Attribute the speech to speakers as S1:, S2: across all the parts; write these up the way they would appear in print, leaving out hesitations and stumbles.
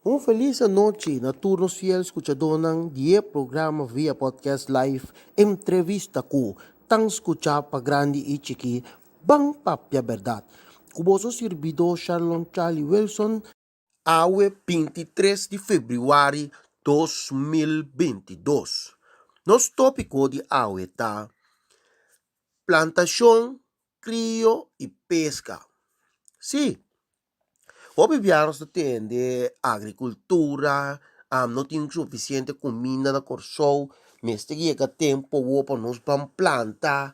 S1: Un felis anochi na tur nos fiel skuchadónan di e programa via podcast live Entrevista ku tan skuchá pa grandi i chikí Ban Papia Bèrdat ku boso sirbidó Sharlon Charlie Wilson. Awe 23 di febrüari 2022. Nos tópiko di awe ta Plantashon, krio i peska. Sí, hopi bia nos ta tende agrikultura, no tin sufisiente kuminda na Kòrsou, mester yega tempu awor pa nos ban planta,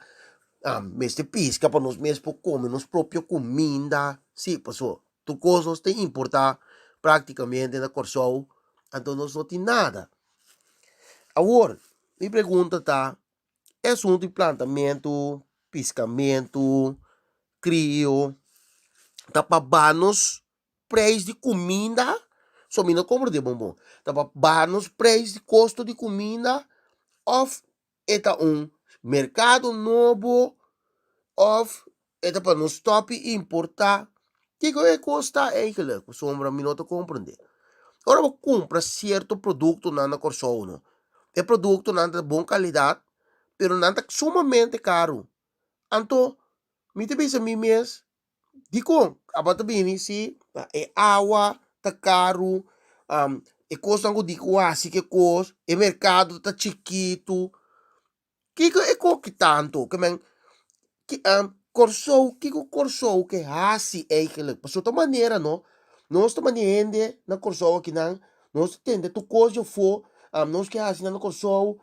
S1: mester piska pa nos mes por kome nos propio kuminda. Sí, pasobra tur kos nos ta importá práktikamente na Kòrsou, anto nos no tin nada. Awor, mi pregunta ta, E asuntu di plantamentu, piskamentu, krio, ta pa baha nos preis di kuminda, so mi no komprendé bon bon, ta pa baha nos preis di kosto di kuminda òf e ta un merkado nobo òf e ta pa nos stòp di importá. Kiko e kos ta eigentlik? Pasobra mi no ta komprendé. Ora bo kumpra sierto produktonan na Kòrsou no, e produktonan ta bon kalidat, pero nan ta sumamente karu. Anto mi ta bisa mi mes, dikon aba ta bini si e awa ta karu, e kosnan ku di ku hasi ke kos, e merkado ta chikitu. Kiko e koki tantu? Ke men ki Kòrsou, kiko Kòrsou ke hasi eigentlik? Pasobra ta manera no, nos ta manda hende na Kòrsou akinan, nos ta tende tur kos di afó, nos ke hasi nan na Kòrsou,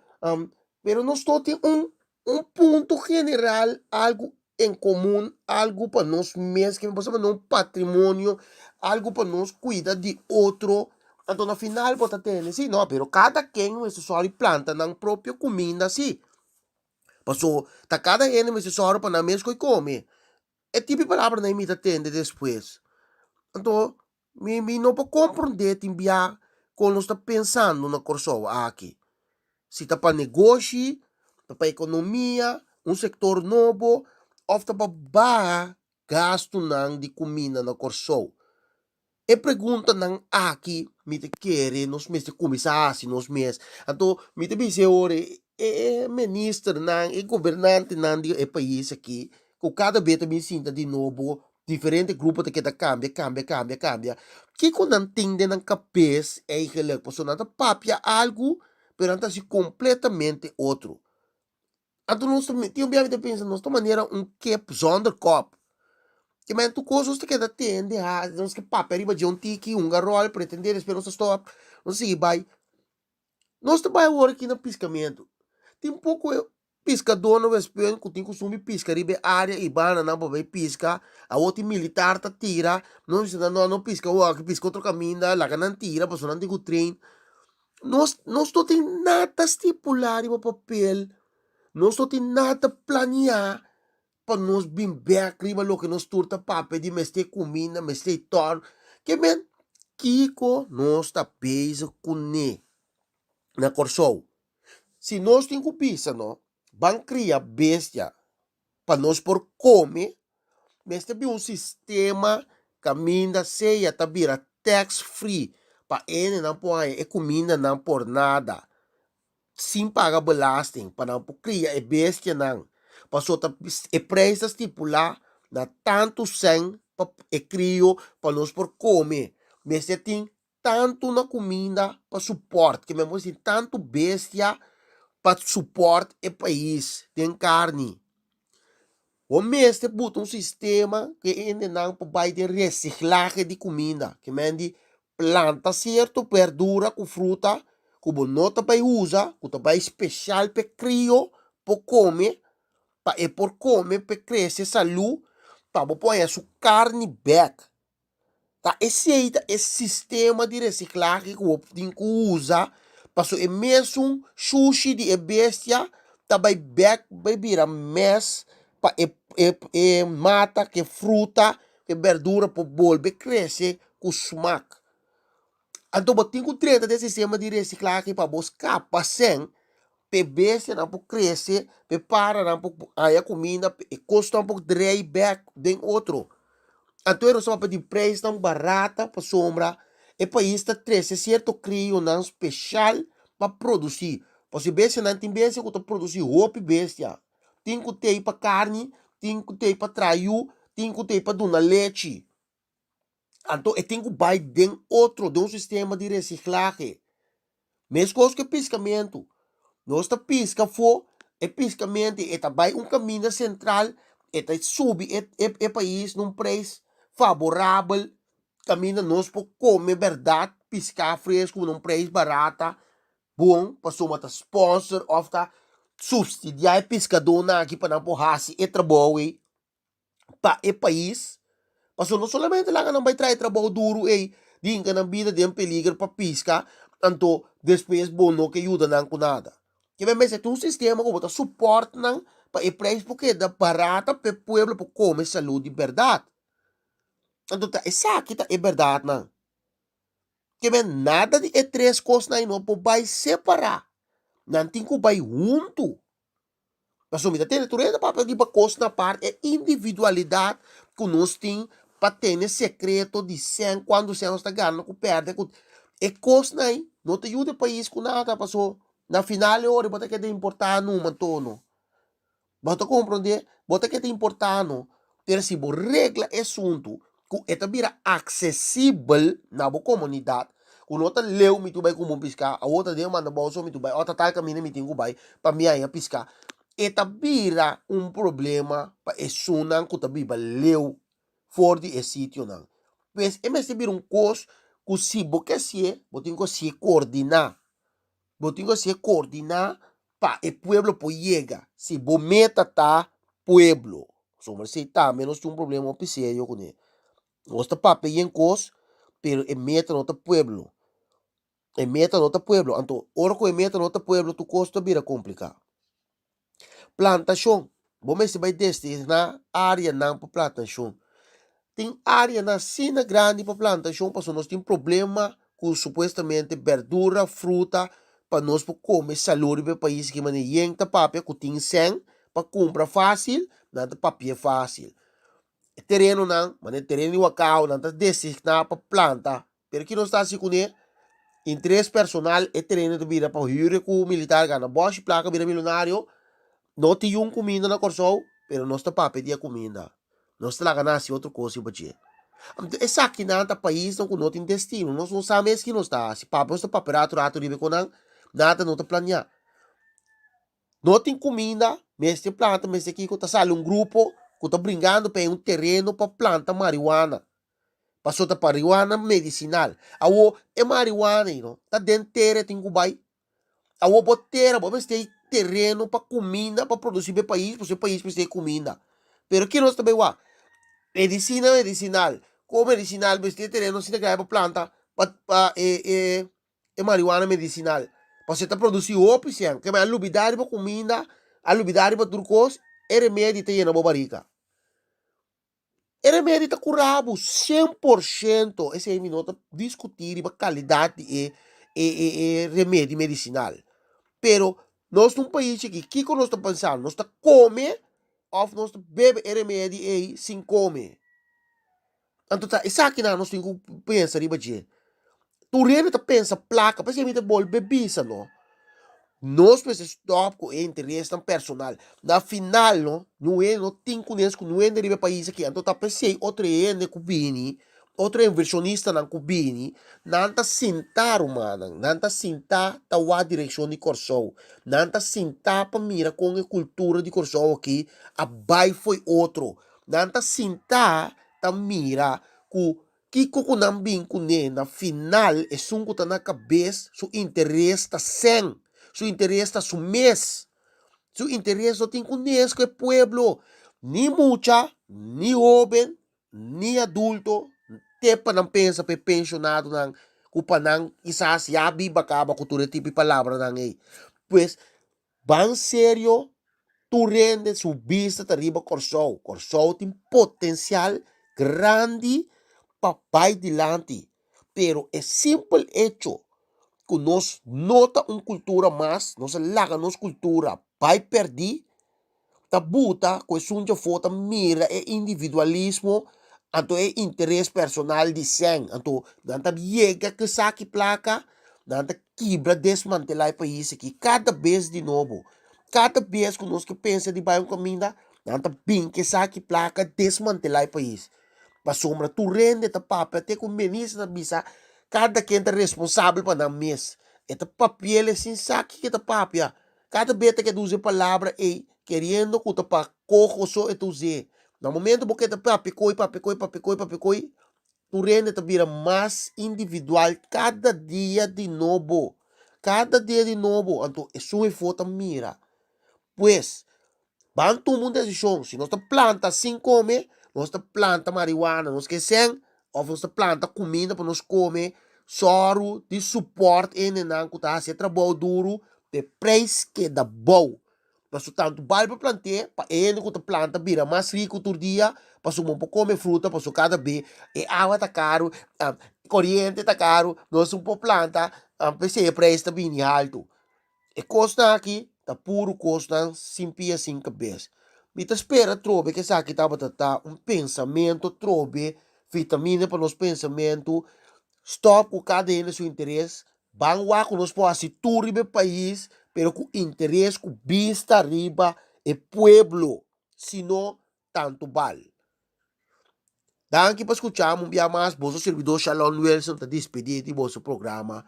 S1: pero nos no tin un un punto general, algu en komun, algu pa nos mes, ke pasobra no un patrimonio, algu pa nos kuida di otro. Anto na final bo ta tende si no, pero kada ken mester sòru planta nan propio kuminda si. Paso ta kada hende mester sòru pa nan mes ku e kome. E tipo di palabranan mi ta tende despues. Anto mi mi no por komprondé tin bia kon nos ta pensando na Kòrsou aki. Si ta pa negoshi, ta pa ekonomia, un sektor nobo òf ta pa baha gastunan di kuminda na Kòrsou. E preguntanan aki mi ta kere nos mester kuminsá hasi nos mes. Anto mi ta bisa e ora e ministernan, e gobernantenan di e pais aki ku kada bes ta bin sinta di nobo, diferente grupo ta keda kambia, kambia, kambia, kambia. Kiko nan tin den nan kabes eigenlijk? Pasobra nan ta papia algu, pero nan ta hasi kompletamente otro. Anto nos ta, tin un bia mi ta pensa, nos ta manera un kip zonder kop. Ke men tur kos nos ta keda tende, ha, nos ke papia riba dje un tiki, hunga ròl, pretendé, despues nos ta stòp, nos ta sigui bai. Nos ta bai awor aki na piskamentu. Tin poko piskadó na Westpunt ku tin kustum di piska riba e área i bananan pa bai piska. Awor tin militar ta tira, nos bisa nan no, no piska awor aki, piska otro kaminda, laga nan tira pasobra nan tin ku train. Nos nos no tin nada stipulá riba papel, nos no tin nada planiá pa nos bin bèk riba loke nos tur ta papia di mester kuminda, mester tòr. Ke men, kiko nos ta bezig kuné na Kòrsou? Si nos tin ku bisa no, ban kria bestia pa nos por kome, mester bin un sistema kaminda sea ta bira tax free pa hendenan por haña e kumindanan por nada, sin paga belasting, pa nan por kria e bestianan. Pasobra ta e preis ta stipulá na tantu sèn pa e krio pa nos por kome. Mester tin tantu na kuminda pa supòrt, ke men por si tantu bestia pa supòrt e pais den karni. Bo mester buta un sistema ku e hendenan por bai den resiklahe di kuminda, ke men di planta sierto berdura ku fruta ku bo no ta bai usa, ku ta bai speshal pa e krio por kome, pa e por kome pa e krese salú, pa bo por haña su karni bèk. Ta esei ta e sistema di resiklahe ku bo tin ku usa pasobra e mesun shushi di e bestia ta bai bèk bai bira mes pa e e mata ku e fruta ku e bèrdura por bolbe krese ku smak. Anto bo tin ku drenta den sistema di resiklahe pa bo skapa sèn pa e bestianan por krese, pa e paranan por haña kuminda, pa e kosnan por drei bèk den otro. Anto e nos ta papia di preisnan barata pasobra E pais ta trese sierto krionan speshal pa produsí. Pasobra e bestianan tin bestia ku ta produsí hopi bestia. Tin ku tei pa karni, tin ku tei pa traha yu, tin ku tei pa duna lechi. Anto e tin ku bai den otro, den un sistema di resiklahe. Meskos ku e piskamentu. Nos ta piska afó, e piskamentu e ta bai un kaminda sentral, e ta subi e e pais na un preis faborabel, kaminda nos por kome bèrdat piská fresku na un preis barata, bon, pasobra ta sponsor òf ta supsidiá e piskadónan aki pa nan por hasi e trabou ei. pa e pais, pasobra no solamente laga nan bai traha e trabou duru ei di hinka nan bida den peliger pa piska, anto despues bo no ke yuda nan ku nada. Ke men mester tin un sistema ku bo ta suport nan pa e preis por keda barata pa e pueblo por kome salud di bèrdat. Anto ta esaki ta e bèrdatnan. Ke men nada di e tres kosnan ei no por bai separá, nan tin ku bai huntu. Pasobra mi ta tene tur hende papia riba kosnan apart, e individualidat ku nos tin pa tene sekreto di sèn, kuantu sèn nos ta gana ku pèrdè ku e kosnan ei no ta yuda e pais ku nada paso na final e ora bo ta keda importá numa tono. Bo ta komprondé? Bo ta keda importá no. Pero si bo regla e asuntu ku e ta bira aksesibel na bo komunidat, ku no ta leu mi tin ku bai kumpra un piská, awor ta den manda bou so mi tin ku bai, òf ta tal kaminda mi tin ku bai pa mi haña piská. E ta bira un problema pa esunnan ku ta biba leu for di e sitionan. Pues e mester bira un kos ku si bo ke hasié, bo tin ku hasié koordiná. Bo tin ku hasié koordiná pa e pueblo por yega. Si bo meta ta pueblo. Pasobra esei tambe nos tin un problema hopi serio kuné. Nos ta papia yen kos, pero e meta no ta pueblo. E meta no ta pueblo. Anto ora ku e meta no ta pueblo tur kos ta bira kompliká. Plantashon. Bo mester bai destiná áreanan pa plantashon. Tin áreanan asina grandi pa plantashon pasobra nos tin problema ku supuestamente bèrdura, fruta pa nos por kome salú riba e pais aki. Manera yen ta papia ku tin sèn pa kumpra fásil, nan ta papia fásil. E terenonan, manera tereno di Wakao, nan ta designá pa planta. Pero ki nos ta hasi kuné? Interes personal, e tereno ta bira pa hür ku militar gana bòshi plaka bira milonario. No tin yun kuminda na Kòrsou, pero nos ta papia di e kuminda. Nos ta laga nan hasi otro kos riba dje. Anto esakinan ta paisnan ku no tin destino. Nos no sa mes ki nos ta hasi. Papia nos ta papia ratu ratu riba e konan, nada no ta planiá. No tin kuminda, mester planta, mester kiko, ta sali un grupo ku ta bringando pa e un tereno pa planta marihuana. Pasobra ta marihuana medisinal. Awor e marihuana ei no, ta den tera e tin ku bai. Awor bo tera, bo mester e tereno pa kuminda pa produsi pa e pais, pasobra e pais mester e kuminda. Pero ki nos ta bai wak? Medisina medisinal, kon medisinal mester e tereno asina grandi pa planta pa e e marihuana medicinal. Pasobra e ta produci hopi sien. Ke men a lubida riba cuminda, a lubida riba tur cos, e remedi ta yena bo barica. E remedi ta cura bo 100%. Esey mi no ta discuti riba calidad di e e e remedi medicinal. Pero nos ta un pais chiki, kico nos ta pensa? Nos ta come of nos ta bebe e remedi ey sin come? Anto ta esakinan nos tin ku pensa riba dje. Tur hende ta pensa plaka, p'esei mi ta bolbe bisa no, nos mester stòp ku e interesnan personal. Na final no, niun hende no tin kunes ku niun hende riba e pais aki. Anto ta p'esei otro hende ku bini, otro invershonistanan ku bini, nan ta sinta rumannan, nan ta sinta ta wak direkshon di Kòrsou. Nan ta sinta pa mira kon e kultura di Kòrsou aki a bai fo'i otro. Nan ta sintá ta mira ku kiko ku nan bin kuné na final esun ku ta na kabes su interes ta sèn, su interes ta su mes, su interes no tin kunes ku e pueblo, ni mucha, ni hóben, ni adulto, te pa nan pensa pa e penshonadonan ku pa nan kisas ya biba kaba ku tur e tipo di palabranan ei. Pues Ban serio, tur hende su bista ta riba Kòrsou. Kòrsou tin potensial grandi pa bai dilanti, pero e simpel echo ku nos no ta un kultura mas, nos a laga nos kultura bai pèrdí, ta buta ku esun djafó ta mira e individualismo. Anto e interes personal di sèn. Anto nan ta yega ku esaki plaka, nan ta kibra desmantelá e pais aki kada bes di nobo. Kada bes ku nos ke pensa di bai un kaminda, nan ta bin ku esaki plaka desmantelá e pais. Pasobra tur hende ta papia te ku minister ta bisa kada ken ta responsabel pa nan mes. E ta papiel e sin sa kiko e ta papia. Kada bes ta keda usa e palabra ei keriendo ku ta pa koho so e ta us'é. Na momento bo keda papia koi, papia koi, papia koi, papia koi, tur hende ta bira mas individual kada dia di nobo. Kada dia di nobo. Anto esun efo ta mira. Pues, Ban tuma un desishon, si nos ta planta sin kome, nos ta planta marihuana, nos ke sèn, òf nos ta planta kuminda pa nos kome, sòru di supòrt hendenan ku ta hasi e trabou duru pa e preis keda bou. Pasobra tantu bal pa plant'é, pa e hende ku ta planta bira mas riku tur dia, pasobra bo por kome fruta pasobra kada be e awa ta karu, koriente ta karu, nos no por planta, p'esei e preis ta bini haltu. E kosnan aki ta puru kosnan sin pia sin kabes. Mi ta spera trobe ku esaki tabata ta un pensamentu trobe vitamina pa nos pensamentu. Stòp ku kada hende su interes. Ban wak ku nos por hasi tur riba e pais pero ku interes ku bista riba e pueblo si no tantu bal. Danki pa skucha mi un bia mas. Boso sirbidó Shalon Wilson ta dispedí di boso programa.